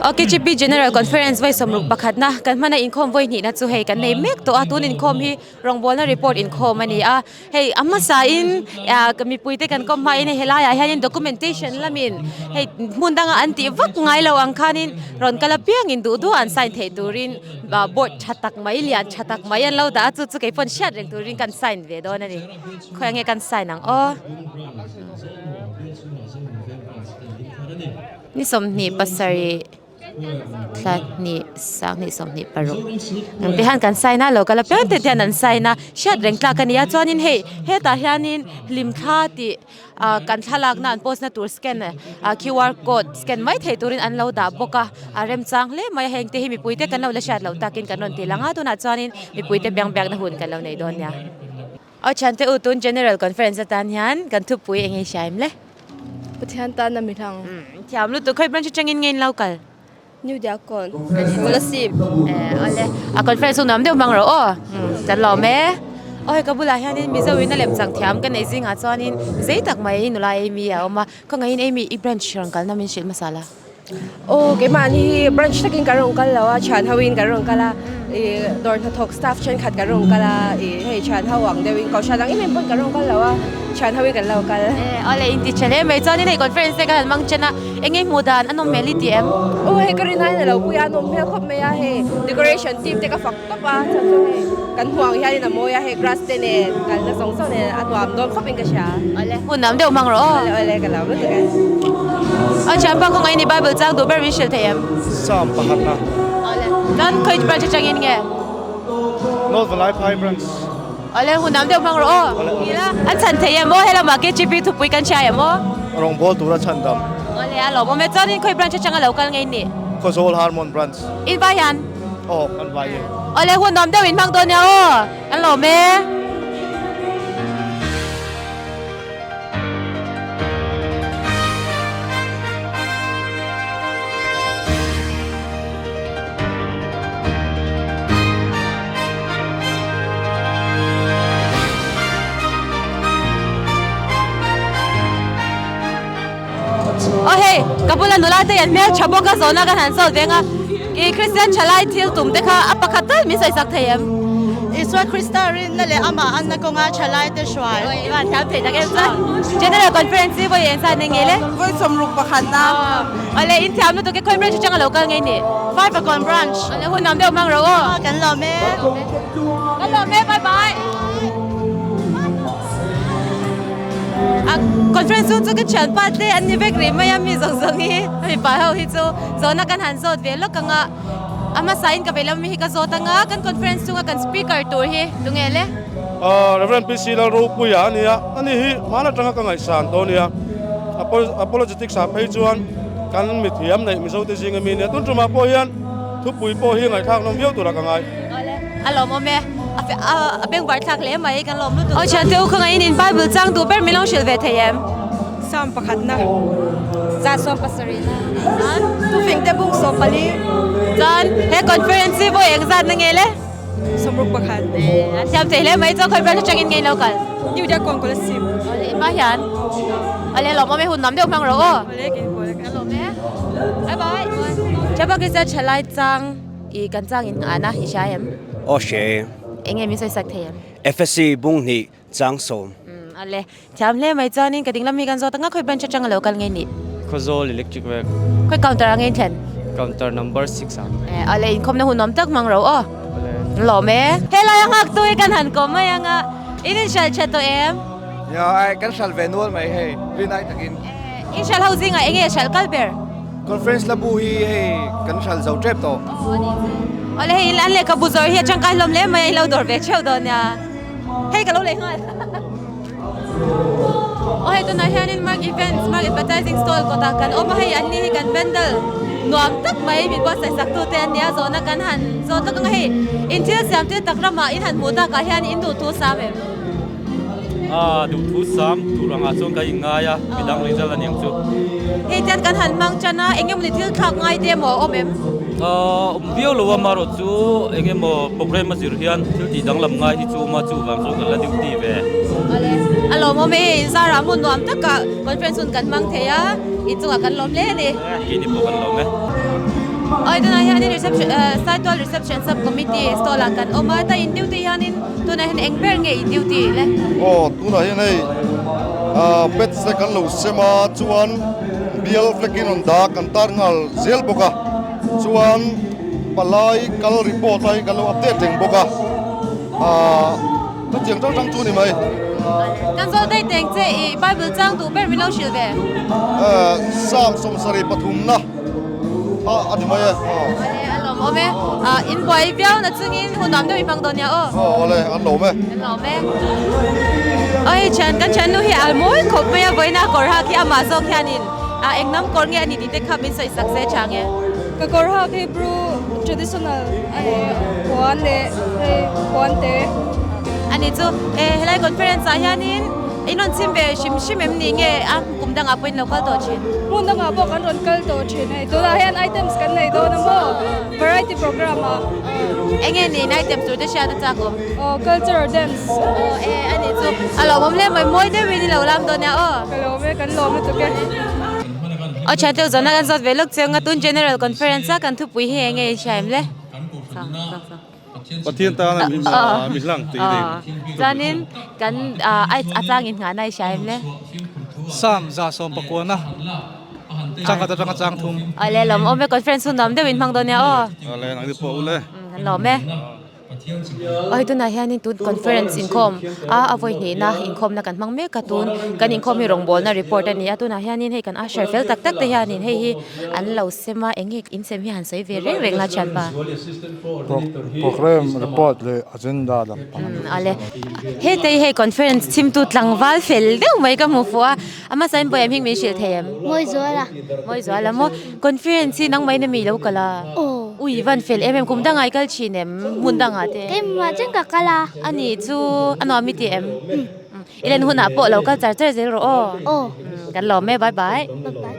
OKGP General Conference vawi sawmruk pakhatna kan hmana inkhawm vawi hnihna chu hei kan nei mek tawh a, tun inkhawm hi rawngbawlna report inkhawm a ni a, hei a hmasain ah mipuite kan kawm hmain hei helaiah hianin documentation lamin hei hmun danga an tih vak ngai lo ang khanin rawn kal apiangin duh duh an sign theih turin ah board tha tak mai lian tha tak mai an lo dah a, chu chu kei pawn hriat reng turin kan sign ve dawn a ni, khawiah nge kan sign ang aw. Ni 27 thla hnih 2026 ang te hian kan sign a lo kal apiang te hian an sign a hriat reng tlak a ni a chuanin hei hetah hianin hlimthla tih ah kan thlalakna an post na tur scan ah qr code scan mai thei turin an lo dah bawk a a remchang hle mai a heng te hi mipui te kan lo la hriat loh takin kan rawn ti lang a tunah chuanin mipui te biang biakna hun kan lo nei dawn nia. Aw thiante u tun General Conference atan hian kan thupui eng nge hria em le? Pathian tan a mi hlang. Thiam lutuk khawi branch atangin nge in lo kal? New Diakon Kolasib. Eh awle a conference chu nuam deuh mang rawh aw kan lawm e. Aw hei ka bulah hianin Mizo in a lem chang thiam ka nei zingah chuanin zei tak mai nula Amy a awm a khawngaihin Amy i branch rawn kalna min hrilh hmasa la. Aw keimahni hi branch takin kan rawn kal lo a thian ho in kan rawn kal a ih dawr hnathawk staff thenkhat kan rawn kal a ih hei thian ho ang deuhin kohhran ang em em pawn kan rawn kal lo a thian ho in kan lo kal. Aw le inti tha hle mai chuanin hei conference te kan han hmang chen a eng nge hmuh dan a nawm hmel i ti em? Aw hei ka rin aiin a lo pui a a nawm hmel khawp mai a hei decoration team te ka fak tawp a chuan chu hei kan hmuh ang hianin a mawi a hei grass te nen kalna zawng zawng nen a nuam dawn khawp in ka hria. Awle hmun nuam deuh hmang rawh aw. Awle awle ka lo lutuk e. Aw thianpa kawngah in i bible chang duh ber min hrilh thei em? Psalm pakhat na. Awle chuan khawi branch atangin nge? North Valaiphai branch. Awle hmun nuam deuh hmang rawh aw. Awle awle. Ila an chhan thei em aw helamah KGP thupui kan hria em aw? Rawngbawl tura chhan dam. Awle a lawmawm e chuan in khawi branch atanga lo kal ngei ni? Khawzawl Harmon branch. In vai hian? Aw, kan vai e. Awle hun nuam deuh in hmang dawn nia aw, kan lawm e. Aw hei, ka bula nula te hian hmel tha bawk a zawhna kan han zawt veng a, ih Kristian thalai thil tum te kha a pakhat tal min sawi sak thei em? Isua Krista rinna leh amah anna kawnga thalai te hruai. Aw i van thiam thei tak em chuan General Conference hi vawi eng zat enge le? Vawi 61 na. Aw le in thiam lutuk e khawi branch atanga lo kal ngei ni? Vaivakawn branch. Aw le hun nuam deuh mang rawh aw. Aw kan lawm e. Kan lawm e bye bye. A conference chhung chu ka thianpa te an ni vek rih mai a mi zawng zawng hi a mipa ho hi chu zawhna kan han zawt ve lawk ang a a hmasa in ka vei lam mi hi ka zawt ang a kan conference chhunga kan speaker tur hi tunge le? Rev. PC Lalropuia a ni a, ani hi hman atanga ka ngaihsan tawh a nia. Apologetics ah phei chuan kan mithiam neih Mizo te zinga mi a nia. Tun tumah pawh hian thupui pawh hi ngaihthlak nawm viau tura ka ngai. A lawmawm e. A bengvar thlak hle mai kan lawm lutuk. Aw thiante u khawngaih in in Bible chang duh ber min lo hrilh ve thei em? Psalm pakhatna za 70 na. Tufing te bung 14. Chuan he conference hi vawi eng zat na nge le? 61. A thiam thei hle mai chuan khawi branch atangin nge in lo kal? New Diakon Kolasib. Awle i hma hian. Awle lawmawm e hun nuam deuh hmang rawh aw. Awle kei pawh ka lawm e. Bye bye. Thiapa Krista thalai chang. I kan chang in nghah na i hria em? Aw hria e. Enge min sawi sak thei em? FSC bung hnih chang sawm. Umm ale. Thiam hle mai chuanin ka dinglam hi kan zawt anga khawi branch atanga lo kal ngei nih? Khawzawl electric vek. Khawi counter ah ngei thlen? Counter number 6 ah. Eh ale inkhawmna hun awm tak mang ro aw. Ale. Lawm e. Helai a nghak tu hi kan han kawm mai anga in inhral tha tawh em? Nia ai kan hral ve nual mai hei rinai takin. Eh inhral ho zingah enge hral kal ber? Conference la bu hi hei kan hral zo tep tawh. Awle hei an lehkhabu zawr hi a tangkai hlawm hle mai a, i lo dawr ve theuh dawn nia. Hei ka lo leh nghal. Aw hei tunah hianin Mark Events, Mark Advertising stall kawtah kan awm a, hei an ni hi kan pandal nuam tak mai min buatsaih sak tute an nia, zawhna kan han zawt lawk ang a hei in thil siam te tak ramah in han hmuh takah hian in duhthu sam em? A duhthu sam tur angah chuan ka inngai a, midang result a niang chu. Hei tian kan han hmang tan a, eng emawni thil thlak ngai te emaw a awm em? Awm viau lo a, amaherawh chu eng emaw program a zir hian thil tih danglam ngai hi chu awm a, chuvang chuan kan la duty ve. Awle, a lawmawm e, inzarah hmun nuam takah conference hun kan hmang thei a, inchungah kan lawm hle a ni. Keini pawh kan lawm e. Oi tunah hianin reception eh Saitual reception sub committee stall ah kan awm a ta in duty hianin tunah hian eng ber nge i duty le? Aw tunah hian hei ah pets te kan lo sem a chuan bial flag in rawn dah a kan tar nghal zel bawk a chuan palai kal report a hi kan lo update reng bawk a ah chutiang hrang hrang chu ni mai. Kan zawl daih teng che i bible chang duh ber min lo hrilh ve. Eh Psalm 73 na. A ni mai e. Awle a lawm awm e. In buai viau na chungin hun nuam deuh i hmang dawn nia aw. Awle an lawm e. An lawm e. Aw hei thian kan thiannu hi a mawi khawp mai a vawiina kawr hak hi amah zawk hianin a eng hnam kawr nge a ni tih te kha min sawi sak se chang e. Ka kawr hak hi Bru traditional a ni puan leh hei puan te. A ni chu e helai conference ah hianin in rawn chim ve hrim hrim em ni nge a kum dangah pawhin lo kal tawh thin. Hmun dangah pawh kan rawn kal tawh thin hei tunah hian items kan nei dawn a maw variety program ah. Eng nge niin items tur te hriat a chak awm? Aw cultural dance. Aw e a nih chu a lawmawm hle mai mawi deuhin i lo lam dawn nia aw. Ka lawm e kan lawm lutuk e. Aw thian teuh zawhna kan zawt ve lawk chiang a tun general conference a kan thupui hi eng nge i hria em le? Pathian tana mi hlang tih ni. Chuanin kan a changin nghahna i hria em le? Psalm 119 chang khat atanga chang thum. Awle lawm awm e conference hun nuam deuhin hmang dawn nia aw. Awle nang te pawh ule. Kan lawm e. Aw tunah hianin tun conference inkhawm a a vawi hnihna inkhawmna kan hmang mek a tun kan inkhawm hi rawngbawlna report a ni a tunah hianin hei kan usher fel tak tak te hianin hei hi an lo sem a eng nge in sem hi han sawi ve reng reng la thianpa. Program report leh agenda lam pang a ni. Awle hetei hei conference chhimtu tlangval fel deuh mai ka hmu fuh a a hmasa in Bawiam hi min hrilh thei em? Mawizuala. Mawizuala maw conference hi nangmah in ami lo kal a? Aw. Ui van fel em em kum dangah i kal thin em hmun dangah te? Keimah chuan ka kal a. A nih chu a nuam i ti em? I len hunah pawh lo kal char char zel rawh aw. Aw. Kan lawm e bye bye. Bye bye.